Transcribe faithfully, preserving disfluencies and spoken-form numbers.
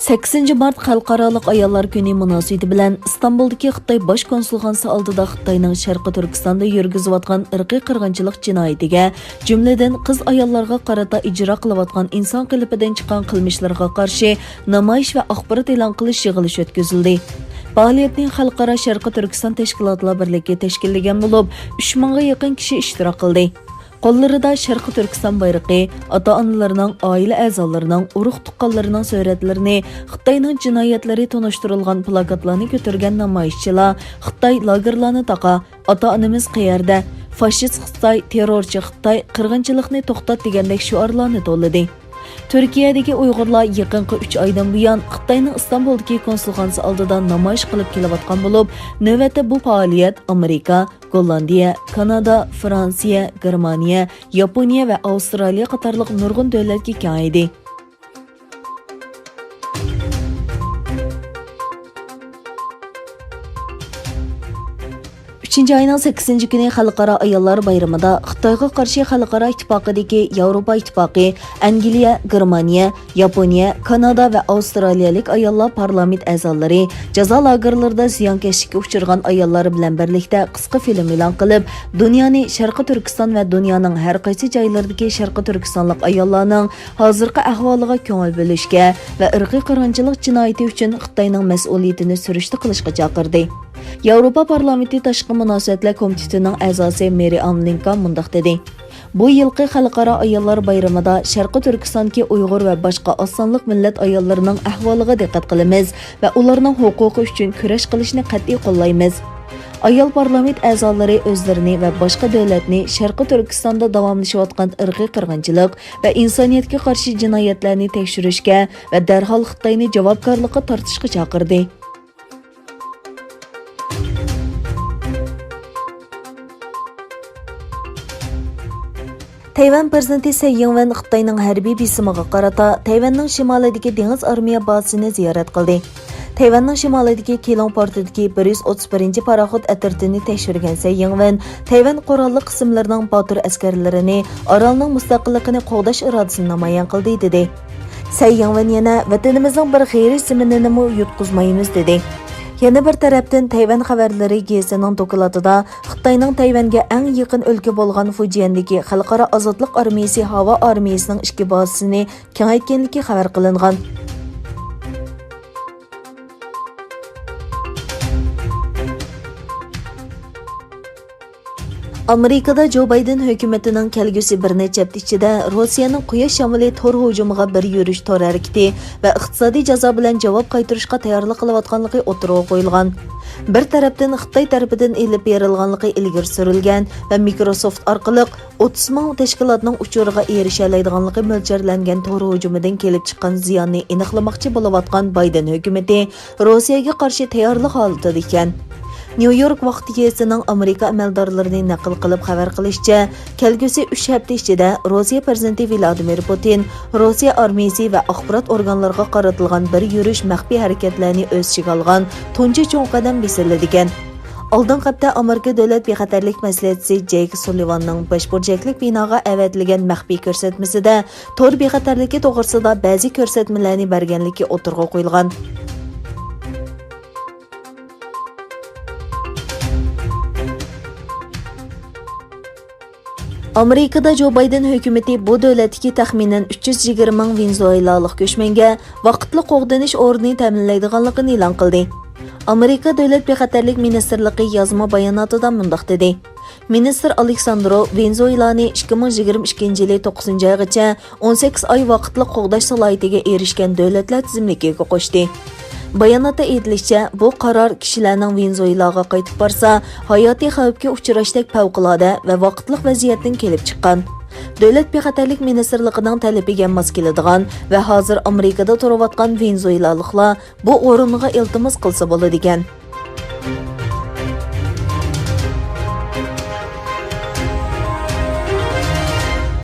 سەككىزىنچى مارت خەلقئارالىق ئاياللار كۈنى مۇناسىۋىتى بىلەن ئىستانبۇلدىكى خىتاي باش كونسۇلخانىسى ئالدىدا خىتاينىڭ شەرقىي تۈركىستاندا يۈرگۈزۈۋاتقان ئىرقىي قىرغىنچىلىق جىنايىتىگە، جۈملىدىن قىز-ئاياللارغا قارىتا ئىجرا قىلىۋاتقان ئىنسان قېلىپىدىن چىققان قىلمىشلىرىغا قارشى نامايىش ۋە ئاخبارات ئېلان قىلىش يىغىلىشى ئۆتكۈزۈلدى. پائالىيەتنى خەلقئارا شەرقىي تۈركىستان تەشكىلاتلار بىرلىكى تەشكىللىگەن بولۇپ، ئۈچ مىڭغا يېقىن كىشى ئىشتىراك قىلدى. قوللىرىدا شەرقىي تۈركىستان بايرىقى، ئاتا-ئانىلىرىنىڭ، ئائىلە ئەزالىرىنىڭ، ئۇرۇق-تۇغقانلىرىنىڭ سۈرەتلىرىنى، خىتاينىڭ جىنايەتلىرى تونۇشتۇرۇلغان پىلاكاتلارنى كۆتۈرگەن نامايىشچىلار خىتاي لاگېرلارنى تاقا، ئاتا-ئانىمىز قەيەردە؟ فاشىست خىتاي، تېررورچى خىتاي، قىرغىنچىلىقنى توختات دېگەندەك شوئارلارنى توۋلىدى. تۈركىيەدىكى ئۇيغۇرلار يېقىنقى ئۈچ ئايدىن بۇيان خىتاينىڭ ئىستانبۇلدىكى كونسۇلخانىسى ئالدىدا نامايىش قىلىپ كېلىۋاتقان بولۇپ، نۆۋەتتە بۇ پائالىيەت ئامېرىكا، گوللاندىيە، كانادا، فرانسىيە، گېرمانىيە، ياپونىيە ۋە ئاۋسترالىيە قاتارلىق نۇرغۇن دۆلەتكە كېڭەيدى. ئۈچىنچى ئاينىڭ سەككىزىنچى كۈنى خەلقئارا ئاياللار بايرىمىدا خىتايغا قارشى خەلقئارا ئىتتىپاقىدىكى ياۋروپا ئىتتىپاقى، ئەنگلىيە، گېرمانىيە، ياپونىيە، كانادا ۋە ئاۋسترالىيەلىك ئاياللار پارلامېنت ئەزالىرى جازا لاگېرلىرىدا زىيانكەشلىككە ئۇچرىغان ئاياللار بىلەن بىرلىكتە قىسقا فىلىم ئېلان قىلىپ، دۇنيانى شەرقىي تۈركىستان ۋە دۇنيانىڭ ھەر قايسى جايلىرىدىكى شەرقىي تۈركىستانلىق ئاياللارنىڭ ھازىرقى ئەھۋالىغا كۆڭۈل بۆلۈشكە ۋە ئىرقىي قىرغىنچىلىق جىنايىتى ئۈچۈن خىتاينىڭ مەسئۇلىيىتىنى سۈرۈشتە قىلىشقا چاقىردى. ياۋروپا پارلامېنتى تاشقى مۇناسىۋەتلەر كومىتېتىنىڭ ئەزاسى مېرى ئاملىنكا مۇنداق دېدى: بۇ يىلقى خەلقئارا ئاياللار بايرىمىدا شەرقىي تۈركىستاندىكى ئۇيغۇر ۋە باشقا ئاز سانلىق مىللەت ئاياللىرىنىڭ ئەھۋالىغا دىققەت قىلىمىز ۋە ئۇلارنىڭ ھوقۇقى ئۈچۈن كۈرەش قىلىشنى قەتئىي قوللايمىز. ئايال پارلامېنت ئەزالىرى ئۆزلىرىنى ۋە باشقا دۆلەتنى شەرقىي تۈركىستاندا داۋاملىشىۋاتقان ئىرقىي قىرغىنچىلىق ۋە ئىنسانىيەتكە قارشى جىنايەتلەرنى تەكشۈرۈشكە ۋە دەرھال خىتاينى جاۋابكارلىققا تارتىشقا چاقىردى. تەيۋەن پىرېزىدېنتى سەي يىڭۋېن خىتاينىڭ ھەربىي بېسىمىغا قارىتا تەيۋەننىڭ شىمالىدىكى دېڭىز ئارمىيە بازىسىنى زىيارەت قىلدى. تەيۋەننىڭ شىمالىدىكى كېلۇڭ پورتىدىكى بىر يۈز ئوتتۇز بىرىنچى پاراخوت ئەترىتىنى تەكشۈرگەن سەي يىڭۋېن تەيۋەن قوراللىق قىسىملىرىنىڭ باتۇر ئەسكەرلىرىنى ئارالنىڭ مۇستەقىللىقىنى قوغداش ئىرادىسىنى نامايان قىلدى، دېدى. سەي يىڭۋېن يەنە ۋەتىنىمىزنىڭ بىر غېرىب زېمىنىنىمۇ يۇتقۇزمايمىز، دېدى. يەنە بىر تەرەپتىن، تەيۋەن خەۋەرلىرى گېزىتىنىڭ دوكلاتىدا خىتاينىڭ تەيۋەنگە ئەڭ يېقىن ئۆلكە بولغان فۇجيەندىكى خەلقئارا ئازادلىق ئارمىيىسى ھاۋا ئارمىيىسىنىڭ ئىككى بازىسىنى كېڭەيتكەنلىكى خەۋەر قىلىنغان. ئامېرىكىدا جو بايدېن ھۆكۈمىتىنىڭ كەلگۈسى بىر نەچچە ھەپتە ئىچىدە روسىيەنىڭ قۇياش شامىلى تور ھۇجۇمىغا بىر يۈرۈش تور ھەرىكىتى ۋە ئىقتىسادىي جازا بىلەن جاۋاب قايتۇرۇشقا تەييارلىق قىلىۋاتقانلىقى ئوتتۇرىغا قويۇلغان. بىر تەرەپتىن، خىتاي تەرىپىدىن ئېلىپ بېرىلغانلىقى ئىلگىرى سۈرۈلگەن ۋە مىكروسوفت ئارقىلىق ئوتتۇز مىڭ تەشكىلاتنىڭ ئۇچۇرىغا ئېرىشەلەيدىغانلىقى مۆلچەرلەنگەن تور ھۇجۇمىدىن كېلىپ چىققان زىياننى ئېنىقلىماقچى بولۇۋاتقان بايدېن ھۆكۈمىتى روسىيەگە قارشى تەييارلىق ھالىتىدە ئىكەن. نيۇ يورك ۋاقتى گېزىتىنىڭ ئامېرىكا ئەمەلدارلىرىنى نەقىل قىلىپ خەۋەر قىلىشىچە، كەلگۈسى ئۈچ ھەپتە ئىچىدە روسىيە پىرېزىدېنتى ۋىلادىمىر پۇتىن روسىيە ئارمىيىسى ۋە ئاخبارات ئورگانلىرىغا قارىتىلغان بىر يۈرۈش مەخپىي ھەرىكەتلەرنى ئۆز ئىچىگە ئالغان تۇنجى چوڭ قەدەم بېسىلىدىكەن. ئالدىنقى ھەپتە ئامېرىكا دۆلەت بىخەتەرلىك مەسلىھەتچىسى جەيك سۇللىۋاننىڭ بەش بۇرجەكلىك بىناغا ئەۋەتىلگەن مەخپىي كۆرسەتمىسىدە تور بىخەتەرلىكى توغرىسىدا بەزى كۆرسەتمىلەرنى بەرگەنلىكى ئوتتۇرىغا قويۇلغان. ئامېرىكىدا جو بايدېن ھۆكۈمىتى بۇ دۆلەتتىكى تەخمىنەن ئۈچ يۈز يىگىرمە مىڭ ۋېنېزۇېلالىق كۆچمەنگە ۋاقىتلىق قوغدىنىش ئورنى تەمىنلەيدىغانلىقىنى ئېلان قىلدى. ئامېرىكا دۆلەت بىخەتەرلىك مىنىستىرلىقى يازما باياناتىدا مۇنداق دېدى: مىنىستىر ئالېكساندرو ۋېنېزۇېلانى ئىككى مىڭ يىگىرمە ئىككىنچى يىلى توققۇزىنچى ئايغىچە ئون سەككىز ئاي ۋاقىتلىق قوغداش سالاھىيىتىگە ئېرىشكەن دۆلەتلەر تىزىملىكىگە قوشتى. باياناتتا ئېيتىلىشىچە، بۇ قارار كىشىلەرنىڭ ۋېنېزۇېلاغا قايتىپ بارسا، ھاياتىي خەۋپكە ئۇچراشتەك پەۋقۇلئاددە ۋە ۋاقىتلىق ۋەزىيەتتىن كېلىپ چىققان. دۆلەت بىخەتەرلىك مىنىستىرلىقىنىڭ تەلىپىگە ماس كېلىدىغان ۋە ھازىر ئامېرىكىدا تۇرۇۋاتقان ۋېنېزۇېلالىقلار بۇ ئورۇنغا ئىلتىماس قىلسا بولىدىكەن.